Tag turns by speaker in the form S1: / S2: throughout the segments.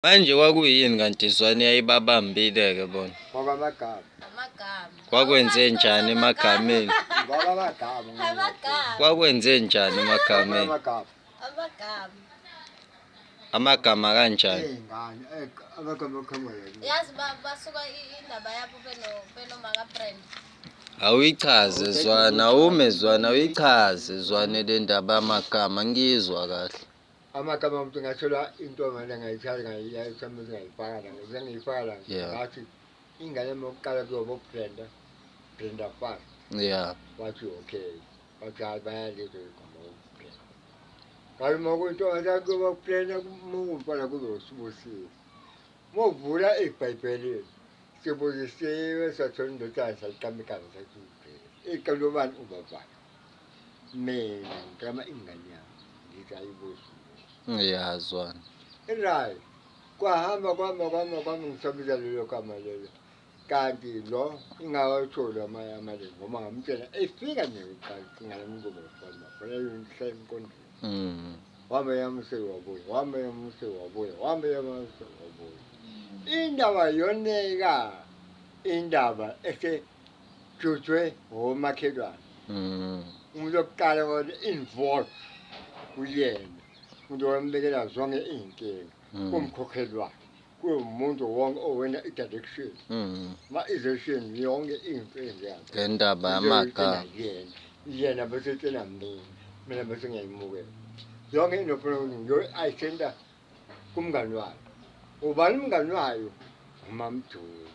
S1: Manje kwakuyini kanti Zwane yayibabambile-ke bona?
S2: Ngoba amagama.
S3: Amagama.
S1: Kwakwenze njani emagameni?
S2: Ngoba amagama.
S3: Amagama.
S1: Kwakwenze njani emagameni?
S2: Amagama.
S3: Amagama.
S1: Amagama kanjani?
S2: Ey'ngane, amagama aqhamuka.
S3: Yazi basuka indaba yabo benomaka Brand.
S1: Awuyichaze Zwane, awume Zwane, awuyichaze Zwane le ndaba yamagama, ngiyizwa kahle.
S2: Amagama ukuthi ngathola into manje ngayithatha ngayiyayisa ngayifaka la, ngiyifaka la. Ngathi ingane yami yokuqala kuyoba uBrenda, Brenda Fast. Wathi okay, wathi hayi bayalizwa igama uBrenda. Kanti uma kuyintombazane kuyoba uBrenda, uma kuwumfana kube uSibusile. Uma uvula iBhayibhelini, sibusisiwe sathola indodana sayiqamba igama sathi uBrenda. Igama lobani? Ubaba. Mina ngiqamba ingane yami ngithi ayibusi.
S1: Yeah, Zwane.
S2: Right. Kwahamba kwahamba kwahamba kwahamba ngisabiza lelo gama lelo. Kanti lo ingawutholi amanye amali ngoba ngamtshela efika nje kuqala ingane yami kuba ufana khona inhle emqondweni. Wahamba yamse wabuya, wahamba yamse wabuya, wahamba yamse wabuya. Indaba yoneka indaba esejujwe ngomakhelwane. Umuntu wokuqala wona involved kuyena. Umuntu wambekela zonke iy'nkinga. Kumkhokheli wakhe. Kuwumuntu wonke owena i-direction. Ma i-direction yonke into eyenzekayo.
S1: Ngendaba yamagama.
S2: Yena, yena bese etshela mina, mina bese ngiyayimukela. Yonke into ofuna ukuthi ngiyo-ayisenda kumngani wayo. Ubani umngani wayo? UMamJoyi.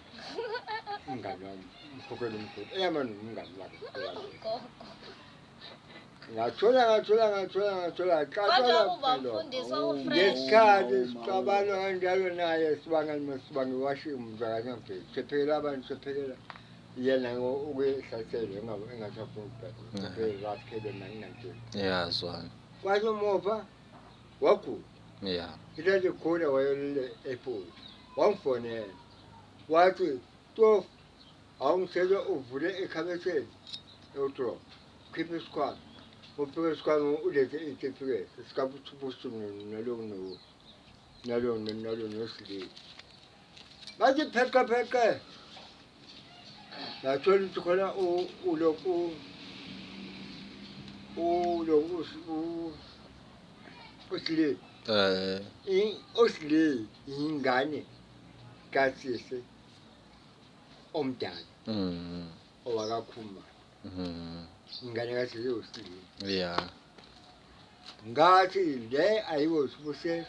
S2: Umngani wami, umkhokheli omkhulu. Eyama nomngani wakhe.
S3: Gogo.
S2: Ngathola, ngathola, ngathola, ngathola,
S3: Kodwa
S2: qathola
S3: uba umfundisi wawufresh.
S2: Ngesikhathi sixabana kanjalo naye sibangani masibange washiya umzakanye ngibheki. Sephekela abantu, sephekela yena ukuyihlasela engasafuni ukubheka. Sephekela rakhele nanginantoni.
S1: Yeah, Zwane.
S2: Kwathi umuva wagula. Ithathe khona wayolele ePort. Wangifonela. Wathi, Tof, awungisele uvule ekhabetheni ewudrop. Khipha isikhwama. Ufike isikhwama ulethe isitifiketi sikaBusubusu naloku nalo nalo nosilile. Bathi pheqe pheqe. Ngathola ukuthi khona ulokhu ulokhu usilile. Usilile ingane kasisi omdala. Owakakhuma. Ingane kasisi usilile. Ngathi le ayibo uSibusiso.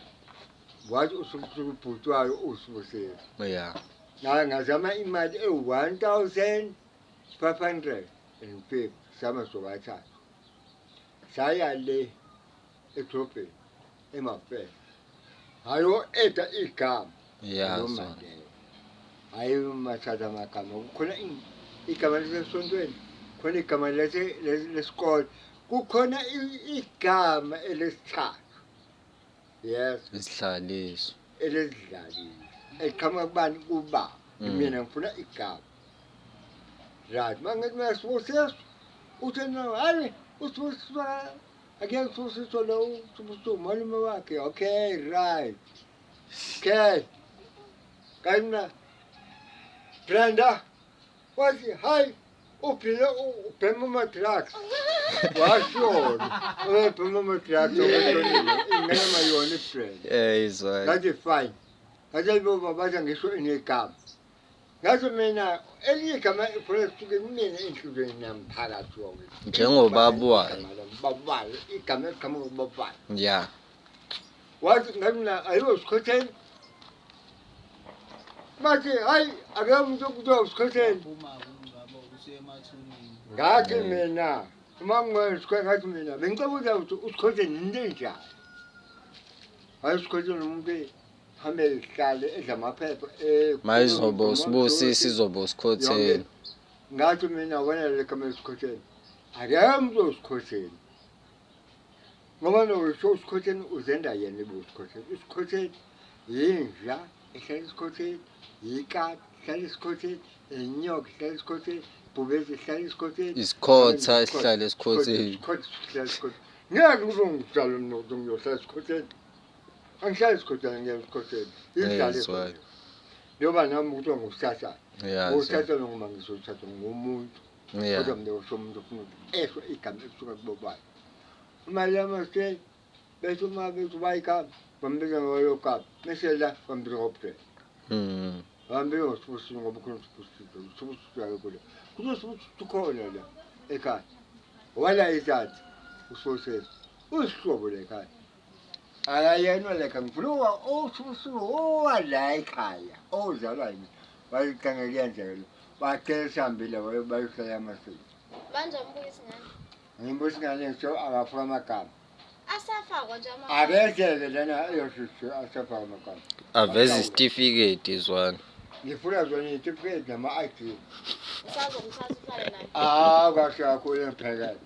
S2: Wathi usubhuti wayo uSibusiso. Ngazama imali ewu-1550 sama sobathathu. Saya le edrobheni eMafela. Hayo eda igama.
S1: Yeah,
S2: Lo
S1: Zwane.
S2: Mandela. Hayi mathatha amagama. Kukhona igama lasesontweni, kukhona igama lesikole, kukhona igama elesithathu. Yes.
S1: Isihlaliso.
S2: Elesidlaliso. Eqhamuka kubani? Kubaba. Mina ngifuna igama. Right, mangithi mina Sibusiso, uthe no, hayi uSibusiso akekho uSibusiso lo, uSibusiso umalume wakhe. Okay, right. Okay. Kanti mina Brenda wathi hayi uphile ubhema ama-drugs. Washona. Ubhema ama-drugs washonile. Ingane mayona iBrenda.
S1: Zwane.
S2: Ngathi fine. Ngathi ayibo baba ngisho inegama. Ngathi mina elinye igama khona lisuke kumina enhliziyweni yami phakathi wonke.
S1: Njengobaba wayo.
S2: Baba wayo, igama eliqhamuka kubaba wayo. Wathi ngathi mina ayibo sikhotheni. Bathi hayi akekho umuntu okuthiwa usikhotheni. Ngathi mina uma ngisikhotheni ngathi mina bengicabanga ukuthi usikhotheni into enjani. Hayi usikhotheni umuntu hambe ihlale edla amaphepha,
S1: Mayizoba uSibusisi izoba usikhotheni.
S2: Ngathi mina wena le gama lesikhotheni. Akekho umuntu osikhotheni. Ngoba nokusho usikhotheni uzenda yena ibe usikhotheni. Usikhotheni yinja ehlala esikhotheni, yikati ehlala esikhotheni, inyoka ehlala esikhotheni, ibhubesi ehlala esikhotheni.
S1: Isikhotha esihlala esikhotheni.
S2: Isikhotha esihlala esikhotheni. Ngeke kube ngidlala mina ukuthi ngiyohlala esikhotheni. Angihlali esikhotshana, ngiya esikhotsheni. Ihlale
S1: Zwane.
S2: khona. Njengoba nami kuthiwa ngusasana.
S1: Ya, Zwane.
S2: Ngusasana ngoba ngizothathwa ngumuntu.
S1: Ya.
S2: Kodwa mina usho umuntu ufuna ukuthi esho igama elisuka kubo bani. Uma lamasel bese uma bethi bayigama bambiza ngologama bese la bambiza ngobudela. Bambiza ngosibusiso ngoba khona usibusiso, usibusiso akekho la. Kuno sibusiso khona la ekhaya. Wala izansi usibusiso. Usihlobo la ekhaya. Akayena la ekhaya ngifuna usibusiso owala ekhaya ozalwa yimi. Wayicanga kuyenzeka lo. Bacela sihambile bayohlala amasiko.
S3: Manje ambuyisi ngani?
S2: Ngimbusi ngane ngisho akafaka amagama.
S3: Asafakwa nje amagama.
S2: Akezeke lana eyoshisho asafaka amagama.
S1: Aveze isitifiketi, Zwane.
S2: Ngifuna zona iy'tifiketi nama-ID.
S3: Usazomthatha uhlale naye.
S2: Ah, kahle kakhulu ngiphekele.